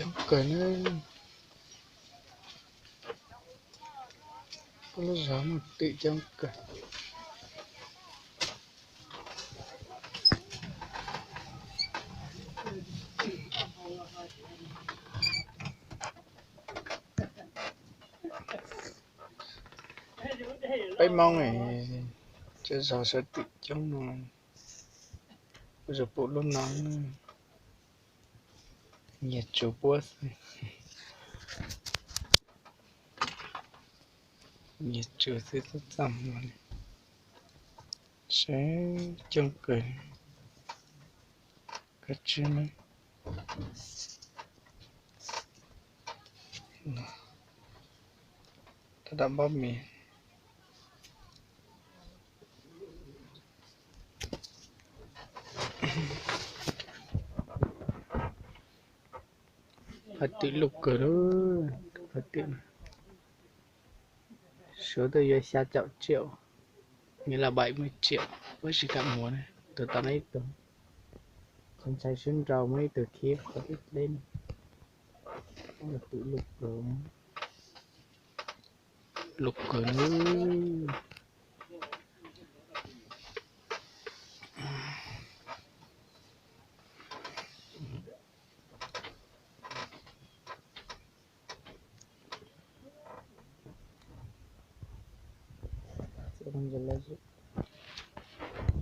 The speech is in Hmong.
Coob kawg na. Peb lub zos muaj twm coob kawg. Peb Hmoob es zej zog sawv twm coob no, kuv tsuas pum lub no, nyias tsuas puab xwb, nyias tsuas xwb txaj muag li, sawv coob kawg. Koj tsib ne, dab dab npaub mis. Hais twm luj kawg lauj, hais twm suav tuaj yuav xya caum tsiaum, nghĩa là bảy mươi triệu, ua tsis kam muag ne. Tus tau na ib tug, ntshai sib nrau muaj ib tug khib qhov deb deb, twm luj kawg, luj kawg lauj.